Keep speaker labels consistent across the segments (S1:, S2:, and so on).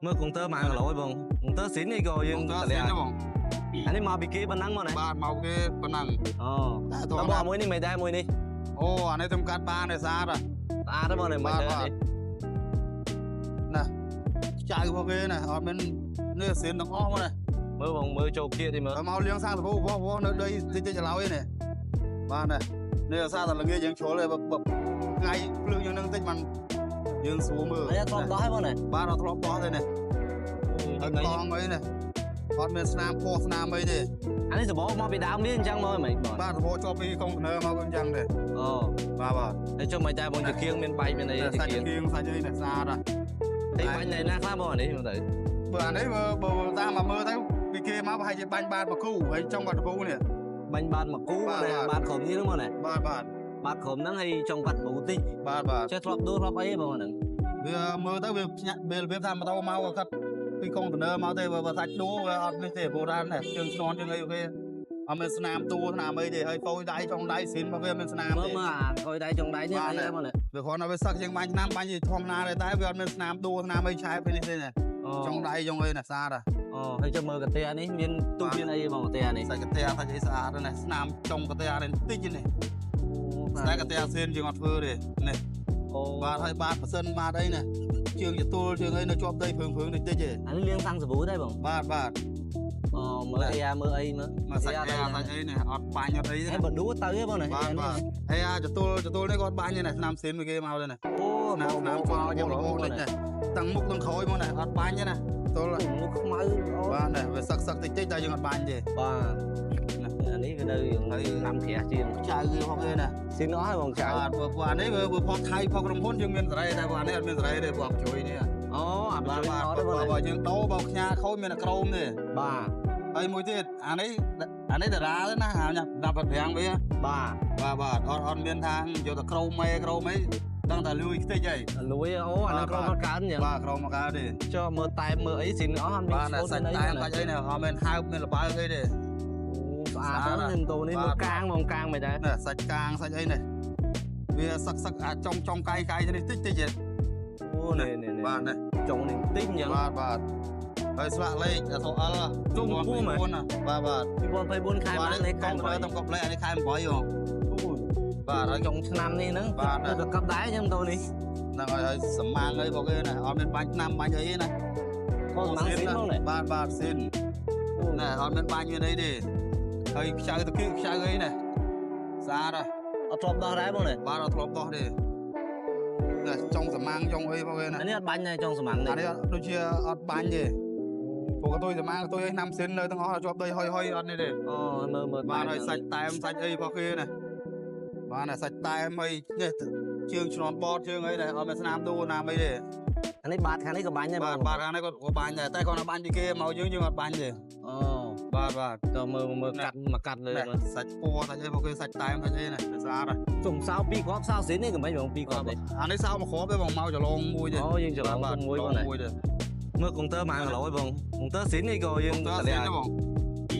S1: មើលកុងទ័រម៉ានគីឡូឯងបងកុងទ័រស៊ីននេះក៏យើង
S2: កុងទ័រស៊ីនទេបង
S1: អានេះមកពីគេប៉ុណ្ណឹងមកណា
S2: បាទមកគេប៉ុណ្ណឹង
S1: អូ
S2: តែ
S1: តើបងមួយនេះមិនដែរមួយនេះ
S2: អូអានេះខ្ញុំកាត់បានទេស្អាត
S1: ស្អាតទេបងនេះមិនដែរនេះ
S2: ណាចៅរបស់គេណាអត់មាននេះស៊ីនទាំងអស់មកណា
S1: មើលបងមើលចូលគៀកនេះមើល
S2: មកលៀងសាងសបូវោះវោះនៅដីតិចតិចឡើយនេះបាទនេះនេះអាសាតែល្ងាចយើងជ្រុលទេបើថ្ងៃភ្លើងយើងនឹងតិចมันយើងស្រួលមើល
S1: អានេះធ្លាប់ដោះហើយបងណា
S2: បាទអត់ធ្លាប់ដោះទេនេះហើយកងអីនេះអត់មានស្នាមពោះស្នាមអីទេ
S1: អានេះសបោមកពីដើមវាអញ្ចឹងមកហ្មងបង
S2: បាទសបោជាប់ពីកុងតឺន័រមកអញ្ចឹងទេ
S1: អូ
S2: បាទបាទ
S1: ហើយចុះមិនដែរបងជាគៀងមានបែកមានអី
S2: ជាគៀងសាច់អីនេះស្អាត
S1: តែបាញ់នៅណាខ្លះបងអានេះមើលទៅ
S2: បើអានេះបើតាមមកមើលទៅពីគេមកប្រហែលជាបាញ់បាតមកគូហើយចុងបាត់តពូនេះ
S1: បាញ់បាតមកគូបាតក្រុមនេះហ្នឹងមកណា
S2: បាទបាទ
S1: បាតក្រុមហ្នឹងហើយចុងបាត់ប៊ូតិច
S2: បាទបាទ
S1: ចេះធ្លាប់ដួលធ្លាប់អីបងហ្នឹង
S2: វាមើលទៅវាភ្ញាក់វារបៀបថាម៉ូតូមកគាត់ពីកុងតឺន័រមកទេបើសាច់ដួលវាអត់នេះទេព្រោះថានេះជើងស្នន់ជើងអីគេអត់មានស្នាមទួស្នាមអីទេហើយកយដៃចុងដៃស៊ីនមកវាមានស្នាមទេ
S1: មើលមើលអាកយដៃចុងដៃនេះអីមកនេះ
S2: វាគ្រាន់តែវាសឹកជាងបាញ់ឆ្នាំបាញ់ជាធម្មតាទេតែវាអត់មានស្នាមដួលស្នាមអីឆែបនេះទេណាចុងដៃចុងអីណាស្អាត
S1: អូហើយចាំមើលកាទេនេះមានទូមានអីបងកាទេនេះ
S2: សាច់កាទេសាច់អីស្អាតណាស់ស្នាមចុងកាទេនេះតិចនេះតែកាទេសៀនយើងអត់ធ្វើទេនេះ
S1: អូ
S2: បាទហើយបាទប៉ះសិនបាទអីណាជើងចទួលជើងអីនៅជាប់ដីព្រឿងព្រឿងតិចតិចទេ
S1: អានេះលៀងសាំងសាប៊ូដែរបង
S2: បាទបាទ
S1: អូមើលអីអាមើលអីមើល
S2: មកសាច់អីសាច់អីនេះអត់បាញ់អត់អីទេ
S1: បើដួលទៅទេបងណា
S2: បាទបាទហើយអាចទួលចទួលនេះគាត់បាញ់នេះស្នាមស៊ីនមួយគេមកទេណា
S1: អូ
S2: ស្នាមស្នាមគាត់យករបូតនេះទាំងមុខទាំងក្រោយមកណាអត់បាញ់ទេណាទល់
S1: មុខខ្មៅ
S2: បាទនេះវាសឹកសឹកតិចតិចតែយើងអត់បាញ់ទេ
S1: បាទអានេះវានៅហើយណាំក្រាស់ជាង
S2: ចៅគេផងគេណា
S1: ស៊ីនអស់ហើយបងចៅ
S2: បាទព្រោះអានេះវាផុសថៃផុសក្រុមហ៊ុនយើងមានសេរីតែព្រោះអានេះអត់មានសេរីទេព្រោះអត់ជួយនេះ
S1: អូអា
S2: បាទបាទបើយើងដោបើខ្ញាខូចមានតែក្រោមទេ
S1: បាទ
S2: ហើយមួយទៀតអានេះអានេះតារាទេណាអាដាក់ប្រាំងវា
S1: បាទ
S2: បាទបាទអត់អត់មានថាយកតែក្រោមមេក្រោមអីដឹងតែលួយខ្ទេចហើយ
S1: លួយអូអានឹងក្រោមមកកើនអញ្ចឹង
S2: បាទក្រោមមកកើនទេ
S1: ចុះមើលតែមើលអីស៊ីនអស់អត់មាន
S2: ស្ូតសាច់តែសាច់អីនេះអត់មានហើបមានលបើកអីទេ
S1: ស្អាតហ្នឹងម៉ូតូនេះមើលកាងហ្មងកាងមិនដែរ
S2: នេះសាច់កាងសាច់អីនេះវាសឹកសឹកអាចុងចុងកាយកាយនេះតិចតិចទេ
S1: អូនេះនេះ
S2: បាទនេះ
S1: ចុងនេះតិចអញ្ចឹង
S2: បាទបាទហើយស្លាកលេខអសអល
S1: ជុំពួរមែន
S2: បាទបាទ
S1: 2024ខែបាននេះខែ
S2: 8តំកប់លេខអានេះខែ8ហ៎
S1: បាទហើយចុងឆ្នាំនេះហ្នឹង
S2: បាទ
S1: ទៅកັບដែរអញ្ចឹងម៉ូតូនេះ
S2: ហ្នឹងហើយហើយសមាំងអីបងគេណាអត់មានបាញ់ឆ្នាំបាញ់អីណា
S1: អូសមាំងស៊ីនហ្មងនេះ
S2: បាទបាទស៊ីនណាអត់មានបាញ់មានអីទេហើយខ្ចៅតគីខ្ចៅអីណាស្អាត
S1: អត់ធ្លាប់ដោះដែរបងនេះ
S2: បាទអត់ធ្លាប់ដោះទេណាចុងសមាំងចុងអីបងគេណា
S1: អានេះអត់បាញ់ដែរចុងសមាំងនេះ
S2: អានេះដូចជាអត់បាញ់ទេព្រោះកតុយសមាំងកតុយអីឆ្នាំស៊ីននៅទាំងអស់ជាប់ដីហុយហុយអត់នេះទេ
S1: អូមើលមើល
S2: បាទហើយសាច់តែមសាច់អីរបស់គេណាបាទសាច់តែមអីនេះជើងឆ្នន់បតជើងអីដែរអត់មានស្នាមដួលណាមអីទេ
S1: អានេះបាតខាងនេះក៏បាញ់ដែរ
S2: បាទបាទខាងនេះក៏បាញ់ដែរតែគាត់បាញ់ពីគេមកយើងយើងអត់បាញ់ទេ
S1: អូ
S2: បាទបាទ
S1: តើមើលមើលកាត់មកកាត់លើ
S2: សាច់ពណ៌សាច់អីមកគេសាច់តែមសាច់អីណាស្អាត
S1: ជុំសោពីរគ្រាប់សោស៊ីននេះក៏មិនបងពីរគ្រាប់ទេ
S2: អានេះសោមួយគ្រាប់ទេបងមកចលងមួយទេ
S1: អូយើងចលងមួយបង
S2: មួយទេ
S1: មើលកុងទ័រម៉ានគីឡូឯងបងកុងទ័រស៊ីននេះក៏យើង
S2: តលាក់បង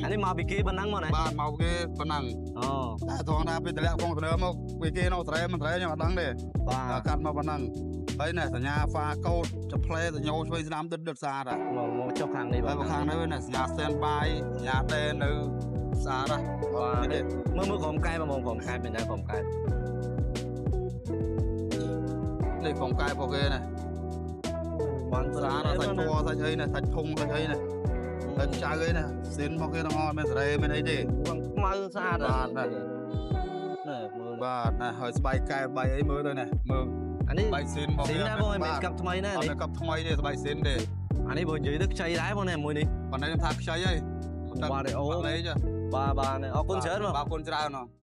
S1: អានេះមកពីគេប៉ុណ្ណឹងមកណា
S2: បាទមកគេប៉ុណ្ណឹង
S1: អូ
S2: តែត្រង់ថាពីតម្លាក់កុងតឺន័រមកពីគេនៅត្រែមិនត្រែខ្ញុំអត់ដឹងទេ
S1: បាទ
S2: កាត់មកប៉ុណ្ណឹងហើយនេះសញ្ញាហ្វាកូតចផ្លែសញ្ញោឆ្វេងស្ដាំដិតដិតស្អាត
S1: មកមកចុះខាងនេះ
S2: បាទខាងនេះនេះសញ្ញា stand by សញ្ញាដេនៅស្អាត
S1: បាទមើលមើលក្រុមកែបងក្រុមកែមែនដែរក្រុមកែ
S2: នេះក្រុមកែរបស់គេណា
S1: បាន
S2: ស្អាតសាច់ពណ៌សាច់អីណាសាច់ធុងសាច់អីណាតែចៅអីណាស៊ីនរបស់គេទាំងអស់មានសេរីមានអីទេ
S1: បងខ្មៅស្អាត
S2: បាទណា
S1: ណែមើល
S2: បាទណាហើយស្បែកកែបាយអីមើលទៅណាមើល
S1: អានេះ
S2: បាយស៊ីនបង
S1: ស៊ីនដែរបងមិនកាប់ថ្មីណា
S2: នេះកាប់ថ្មីទេស្បែកស៊ីនទេ
S1: អានេះបើនិយាយទៅខ្ចីដែរបងនេះមួយនេះ
S2: ប៉ុន្តែខ្ញុំថាខ្ចីហើយ
S1: បាទអូ
S2: លេខ
S1: បាទបាទអរគុណច្រើនបង
S2: បាទអរគុណច្រើន។